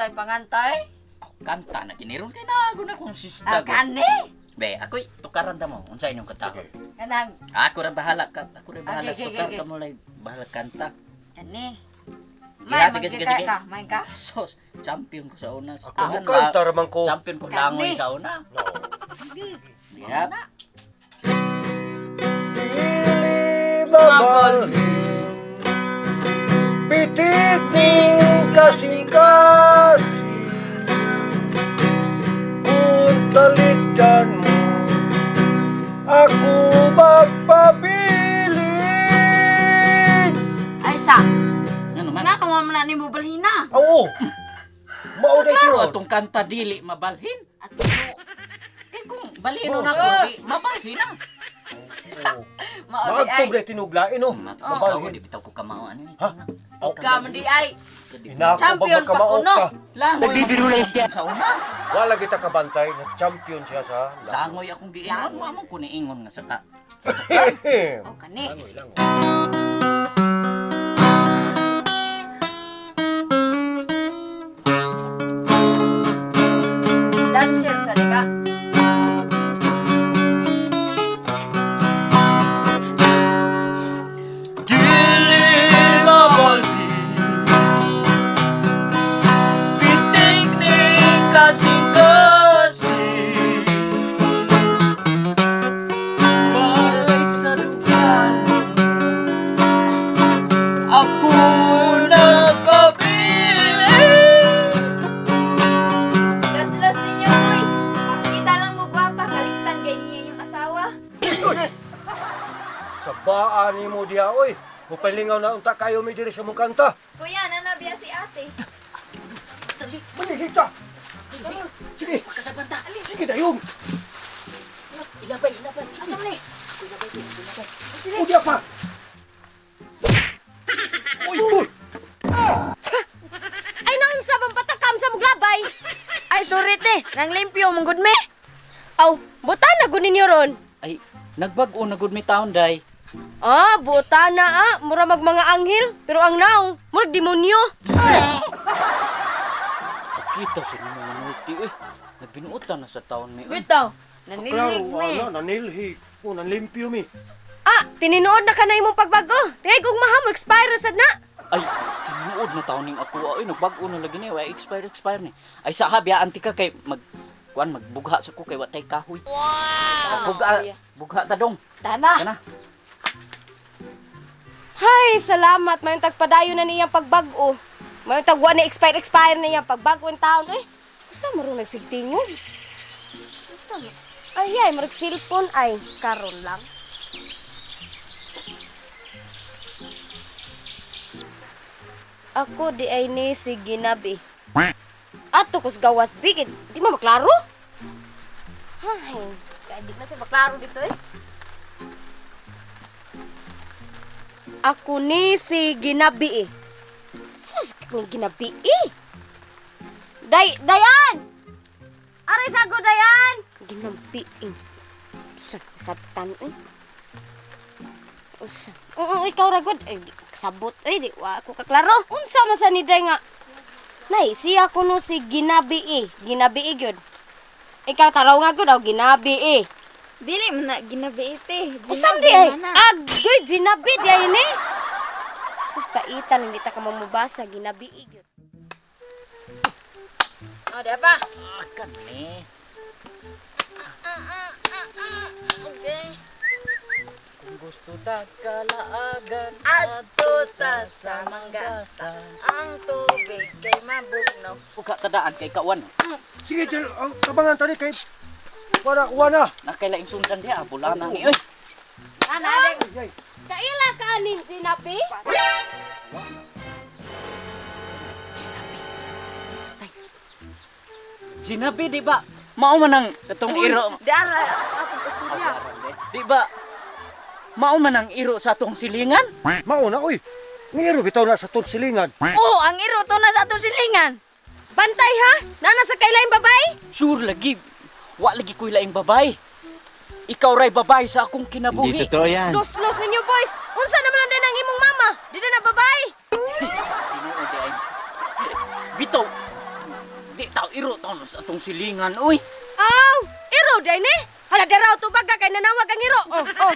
tay pangantay. Oh, kanta na kiniron kay na ako na kung sista. Ah, kani. Be, ako'y tukaran ta mo. Unsa inyong kanta? Sige. Kanang Ako ra bahala ka. Ako ra bahala Okay, tukar okay, ka mo lay bahala kanta. kani. Sige, May sige, sige, magkita sige. ka, may ka. Sos, champion ko sa una. Ako Kuhan, mo kanta raman ko. Champion ko langoy Kani. sa una. No. Yep. Dili mabalhin, pitik ni kasing-kasing, kung talikdan mo, ako magpabilin. Ay sa. Ano man? Nga kung man ni mo balhina. Oo, mao na Klaro tinuod. atong kanta dili mabalhin. At no. Kay kung balhin Oh. na ako, di mabalhin na. Mao di ay. Maagtob na tinuglain, no? Oh, Mabalhin. di bitaw ko kamao ano ito Ha? na. Oh. Ka man di ay. Inako Champion bang magkamao pa kuno. ka? Langoy. Nagbibiro lang siya sa una. Wala kita kabantay na champion siya sa Langoy akong giingon mo among kuniingon nga sa ka. Oh, kani. Langoy, langoy. Dancer sa di ka. Dili mabalhin. Pitik ni kasing-kasing. Balay sa lugar ako nakabili. Los-los ninyo, boys. Pakita lang mo gwapa, kaliktan kay niya yung asawa. Sa baa ni mo diha, oy. Mupalingaw na unta kayo mi diri sa mong kanta. Kuya, nanabiya si ate. Manihita! Sige, Makasabanta. sige dayon. Ilabay, ilabay. Asa man ni? Ilabay, ilabay. O diha pa. Uy, uy. Ay naunsa bang patakam sa muglabay? Ay sorry te, nang limpyo mong gud me. Aw, buta na gud ninyo ron. Ay, nagbag-o na gud mi taon day. Ah, buta na ah, mura mag mga anghel, pero ang naong murag demonyo. Kita sa nimo nga multi eh. Nagbinuotan na sa taon mi. Oy. Bitaw. Klaro, Nanilhig me. ana, nanilhi. O, nanlimpyo mi. Ah, tinuod na ka na imong pagbago. Tingay kog maham expire na sad na. Ay, tinuod na taon ning ako. Ay, nagbag-o na lagi ni. Way expire expire ni. Ay sa habya anti ka kay mag kuan magbugha sa ko kay watay kahoy. Wow. Bugha, bugha ta dong. Tana. Kana. Hay, salamat mayong tagpadayon na niyang pagbag-o. Mayong tag wa ni expire expire na iyang pagbag-o ang taon. Eh, usa mo ron nagsigtingon. Usa mo. Ay, ay, murag cellphone ay karon lang. Ako di ay ni si Ginabi. Ato kus gawas bigid, di mo maklaro? Hay, kaya di man siya maklaro dito eh. Ako ni si Ginabi eh. Sas ni Ginabi eh. Day, Dayan! Aray sago, Dayan! Ginabi eh. Sa sabtan eh. Usa. Oo, ikaw ra gud. Ay, di kasabot eh, di wa ako kaklaro. Unsa man sa ni Day nga? Nay, siya kuno si Ginabi eh. Ginabi eh gyud. Ikaw taraw nga gud aw Ginabi eh. Dili man na ginabi ite. Usam di ay. Agoy ginabi di ay ni. Sus paitan hindi ta ka mamubasa ginabi gyud. Oh, di pa. Ah, kani. Okay. Kung gusto ta kalaagan Adto ta sa manggasa. Ang tubig kay mabugnaw. Bugha ta daan kay kawan. Sige, dil, ang tabangan tani kay para kuha na. Nakailaing sundan diha bula na ni oy. Ana, dek. Ay, ay. Kaila ka aning ginabi? Ginabi di ba? Mao man ang katong iro. Dara akong istorya. Di ba? Mao man ang iro sa atong silingan? Mao na, oy. Ngiro bitaw na sa silingan. Oh, ang iro to na sa atong silingan. Bantay ha? Nana sa kailaing babay? Sure lagi. Wa lagi ko'y laing babay. Ikaw ray babay sa akong kinabuhi. Hindi totoo yan. Los-los ninyo boys. Unsa naman ang ang imong mama? Di na babay. Tinuod di ay. Bitaw. Dili tao iro taon sa atong silingan oy. Aw, iro day ni. Hala daraw tubag ka kay nanawag ang iro. Oh, oh.